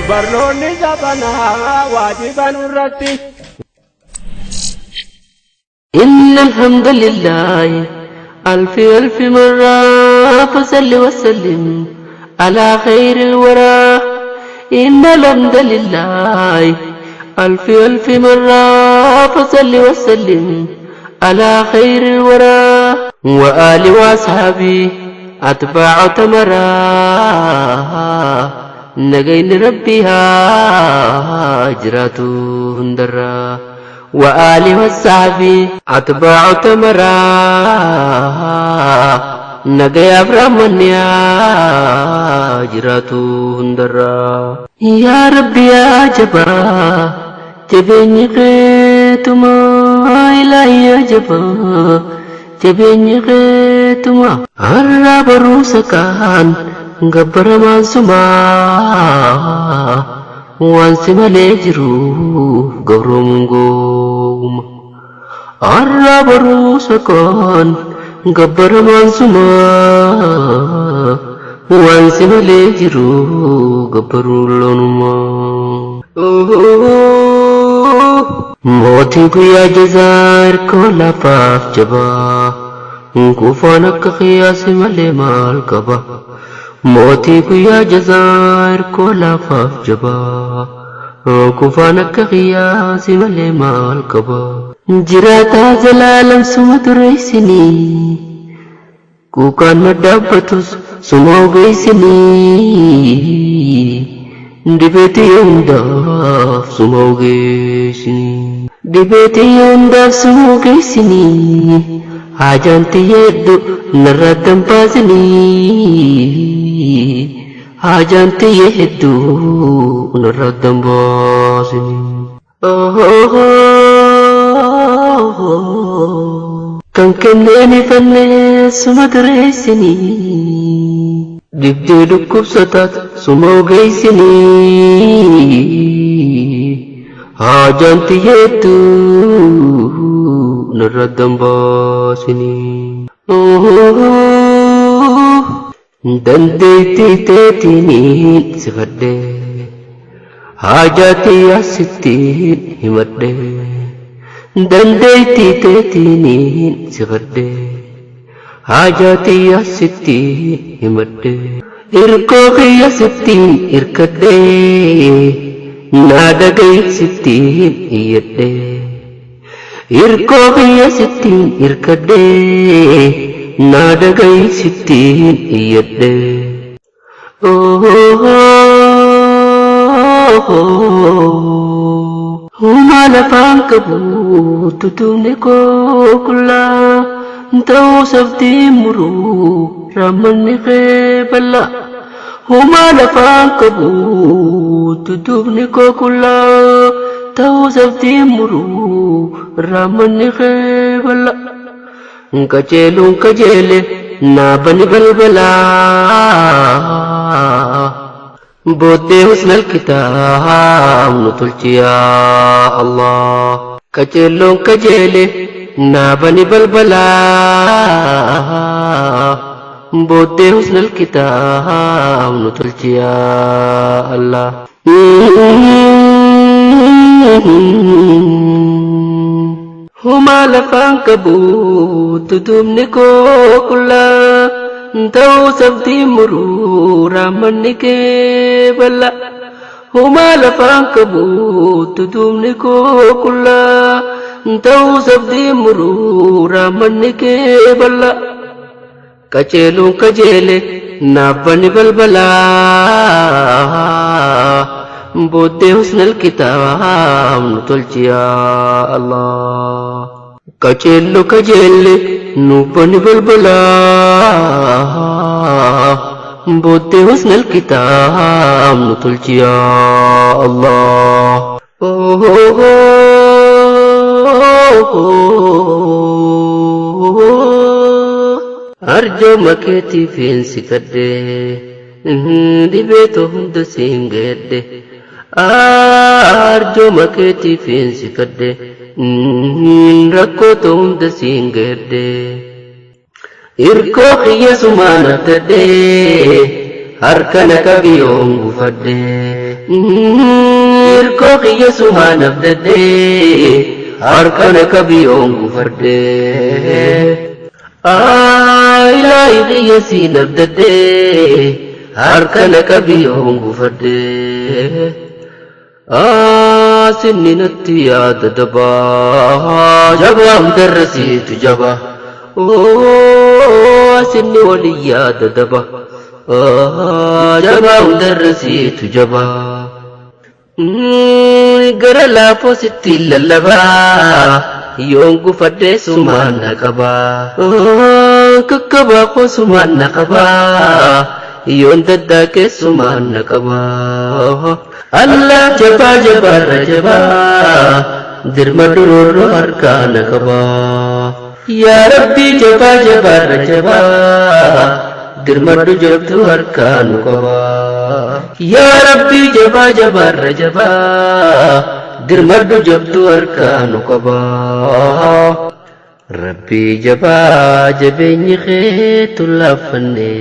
Barnoonni jabanaa waajiba nurratti. إن الحمد لله ألف ألف مرة فصل وسلم على خير الورى. إن الحمد لله ألف ألف مرة فصل وسلم على خير الورى وآل وأصحابي أتباع تمرا نجين ربها جراتو هندرا وآل والصحابي أتباع تمرا نجي أبرمنيا جراتو هندرا. يا ربي يا جبا جبيني خيتما إلهي يا جبا جبيني خيتما الرب روسكان gabbar maansuma waan si malee jiru gabroomuun gooma. Har'a baruusa kaan gabbar maansuma waan si malee jiru gabbaruun loonuma. Mootiin guyyaa jazaa hirkoo lafaaf jabaa kufaan akka qiyaasi malee maal qaba. Mootii guyyaa jazaa hirkoo lafaaf jabaa kufaan akka qiyaasi malee maal qaba. Jiraataa zalaalam suma dureessinii kuukaan maddaabbatus suma ogeessinii dhibeetii hundaaf suma ogeessinii dhibeetii hundaaf suma ogeessinii haajaan xiyyeeddu narraa dambaasinii haajaan xiyye hedduu narraa dambaasinii. Kan kenneen ifannee suma dureessinii dhibdee dhukkubsataat suma ogeessinii haajaan xiyyeeddu narraa dambaasinii. Dandeettii teetiniin sifadhe haajaa xiyyaa sittiin himadhe. Dandeettii teetiniin sifadhe haajaa xiyyaa sittiin himadhe. Hirkoo kiyya sittiin hirkadhe naa dhaga'i sittiin iyyadhe. Hirkoo kiyya sittiin hirkadhe naa dhaga'i sittiin iyyadhe. Humaa lafaan qabu tutuubni koo qullaa ta'uu sabtiin muruu raammanni kee bal'aa. Humaa lafaan qabu tutuubni koo qullaa ta'uu sabtiin muruu raammanni kee bal'aa. Qajeeluun qajeele naa bani balbalaa. Booddee husnal kitaab nu tolchi yaa Allah. Qajeeluun qajeele naa bani balbalaa. Booddee husnal kitaab nu tolchi yaa Allah. Humaa lafaan qabu tutuubni koo qullaa ta'uu sabtii muruu raammanni kee bal'aa. Humaa lafaan qabu tutuubni koo qullaa ta'uu sabtii muruu raammanni kee bal'aa. Qajeeluun qajeele naaf bani balbalaa. Booddee husnal kitaab nu tolchi yaa Allah. Qajeello qajeelle nu bani balbalaa. Booddee husnal kitaab nu tolchi yaa Allah. Arjooma keetiif hin sikadhe dhibeetoo hunda siin geedhe. Arjooma keetiif hin sikadhe rakkootoo hunda siin geedhe. Hirkoo kiyya sumaan abdadhe Harka na qabi yoon gufadhe. Hirkoo kiyya sumaan abdadhe. Harka na qabi yoon gufadhe. Ilaahi kiyya siin abdadhe. Harka na qabi yoon gufadhe. Sinni natti yaada dabaa. Jabaa hundarra siitu jabaa. Sinni walii yaada dabaa. Jabaa hundarra siitu jabaa. Gara laafoo sitti lallabaa. Yoon gufadhee sumaan na qabaa. Kakkabaa koo sumaan na qabaa. Yoon daddaaqee sumaan na qabaa. Allah jabaa jabaarra jabaa. Dirma duroorroo harkaa na qabaa. Yaa Rabbii jabaa jabaarra jabaa. Dirmadhu jabduu harkaa nu qabaa. Yaa Rabbii jabaa jabaarra jabaa. Dirmadhu jabduu harkaa nu qabaa. Rabbii jabaa jabeenyi keetu laaffanne.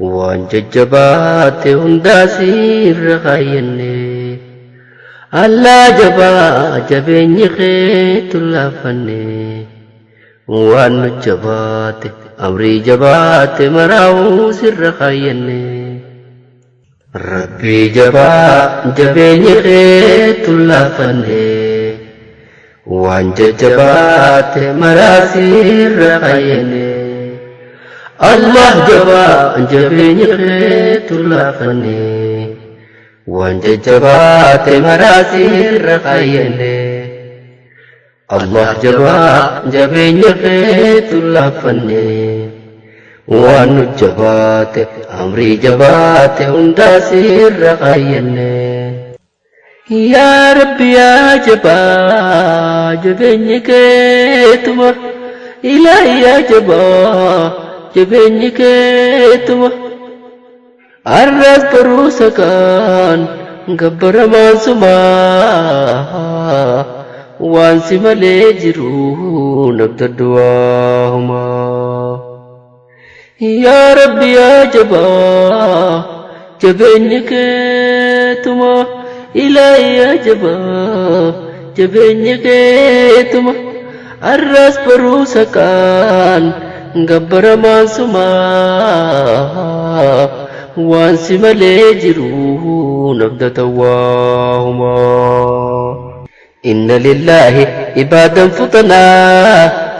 Waan jajjabaate hundaa sirra kaayyanne. Allah jabaa jabeenyi keetu laaffanne. Waan nu jabaate amrii jabaate maraa'uu sirra kaayyanne. Rabbii jabaa jabeenyi keetu laaffanne. Waan jajjabaate maraa sirra kaayyanne. Allah jabaa jabeenyi keetu laaffanne. Waan jajjabaate maraa sirra kaayyanne. Allah jabaa jabeenya keetu laaffanne. Waan nu jabaate amrii jabaate hundaa sirra kaayyanne. Yaa Rabbi yaa jabaa jabeenyi keetuma. Ilaahi yaa jabaa jabeenyi keetuma. Arras baruusa kaan gabbaramaan sumaa. Waan si malee jiru nabdadhu waahumaa. Yaa Rabbi yaa jabaa jabeenyi keetuma. Ilaahi yaa jabaa jabeenyi keetuma. Arras baruusa kaan gabbaramaan sumaa. Waan si malee jiru nabdata waahumaa. إن لله عبادا فطنا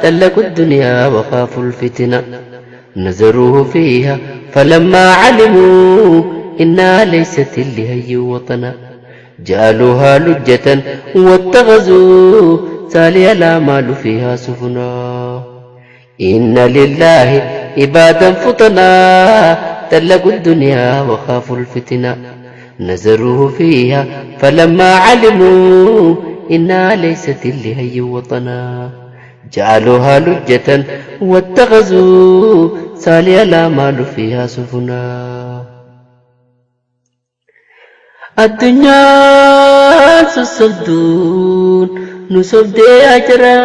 طلقوا الدنيا وخافوا الفتنة نزروه فيها فلما علموا إنها ليست لهي وطنا جعلوها لجة واتخذوا سالي الأعمال فيها سفنا. إن لله عبادا فطنا طلقوا الدنيا وخافوا الفتنة نزروه فيها فلما علموا إنها ليست لهي وطنا جعلوها لجة واتخذوا سالي الأعمال فيها سفنا. الدنيا سسدون نسبدي أجرا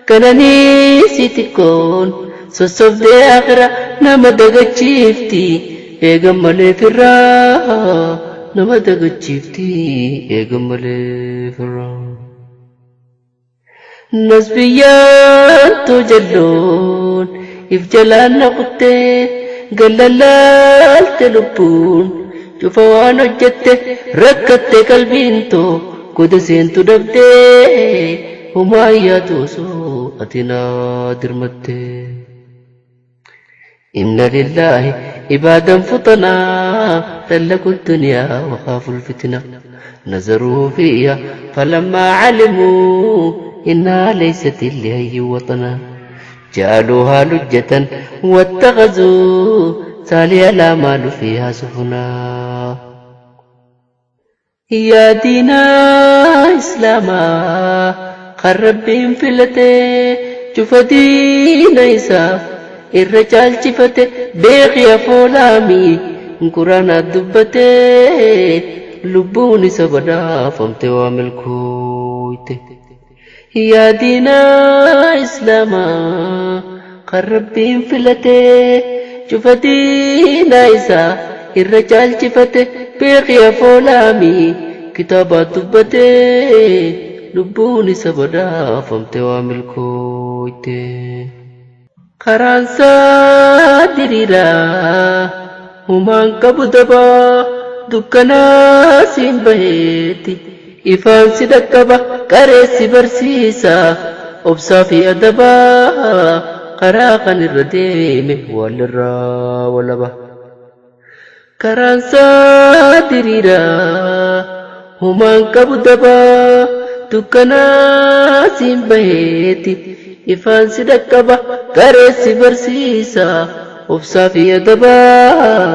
كنني سيتكون سسبدي أخرا نما دغچيفتي eegam malee firraa nama dagachiifti eegam malee firraa. Nasbiyyaan jalloon if jalaan na kuttee gallalaalte lubbuun cufa waan hojjette rakkatte qalbiin too goda seentu dhabdee homaa yaadu osoo ati naa dirmatte. إن لله عبادا فطنا طلقوا الدنيا وخافوا الفتنة نزروا فيها فلما علموا إنها ليست لهي وطنا جعلوها لجة واتخذوا سالي الأعمال فيها سفنا. يا دينا إسلاما قرب فلته شوف دين إسا irra caalchifate beekii afoolaami quraana dubbate lubbuun isa badhaafamte waa milkooyte. Yaa diinaa islaamaa kan rabbiin filate Cufa diinaa isaa irra caalchifate beekii afoolaami kitaabaa dubbate lubbuun isa badhaafamte waa milkooyte. Karaan isaa diriiraa humaan qabu dabaa dukkanaa siin baheeti ifaan si dhaqqaba qareessi barsiisa obsaa fi adabaa karaa kan irra deeme walirraa walaba. Karaan isaa diriiraa humaan qabu dabaa dukkanaa siin baheeti ifaan si dhaqqaba qareessi barsiisa obsaa fi adabaa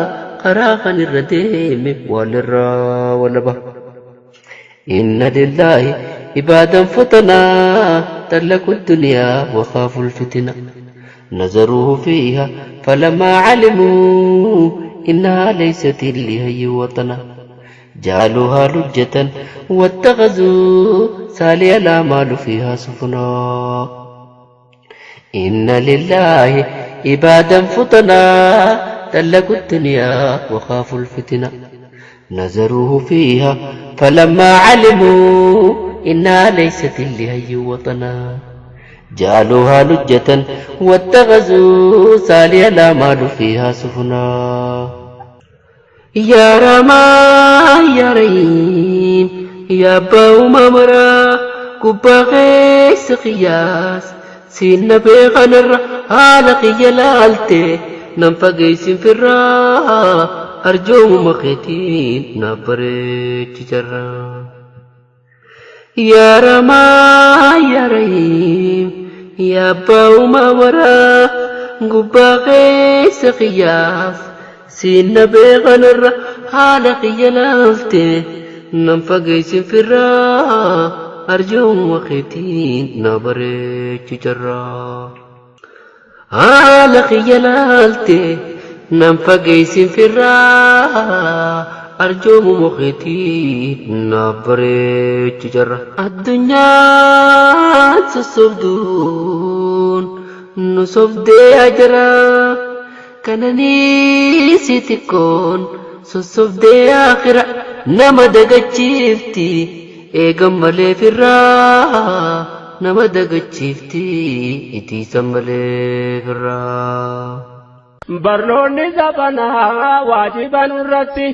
karaa kan irra deeme walirraa walaba. Inna lillaahi ibaadan futanaa طلقوا الدنيا وخافوا الفتنة نظروه فيها فلما علموا إنها ليست لهي وطنا جعلوها لجة واتخذوا سالي الأعمال فيها سفنا. إن لله عبادا فطنا طلقوا الدنيا وخافوا الفتنة نظروه فيها فلما علموا إنها ليست لهي وطنا جعلوها لجة واتخذوا سالي الأعمال فيها سفنا. يا رما يا رحيم يا باو ممرا كوبا غيس قياس سين بيغنر هالقي جلالتي ننفقيس في الرا أرجو مخيتين نبريت جرا. يا رما يا رحيم يا باو ممرا كوبا غيس قياس سين بيغنر هالقي جلالتي ننفقيس في الرا أرجو مخيتين نبريت جرا. هالقي جلالتي ننفقيس في الرا أرجو مخيتين نبريت جرا. الدنيا تصفدون نصفد أجرا كنني سيتكون صصفد آخرة نما دقتشيفتي eegan malee firraa nama dagachiifti itiisan malee firraa. Barnoonni zabanaa waajiba nurratti.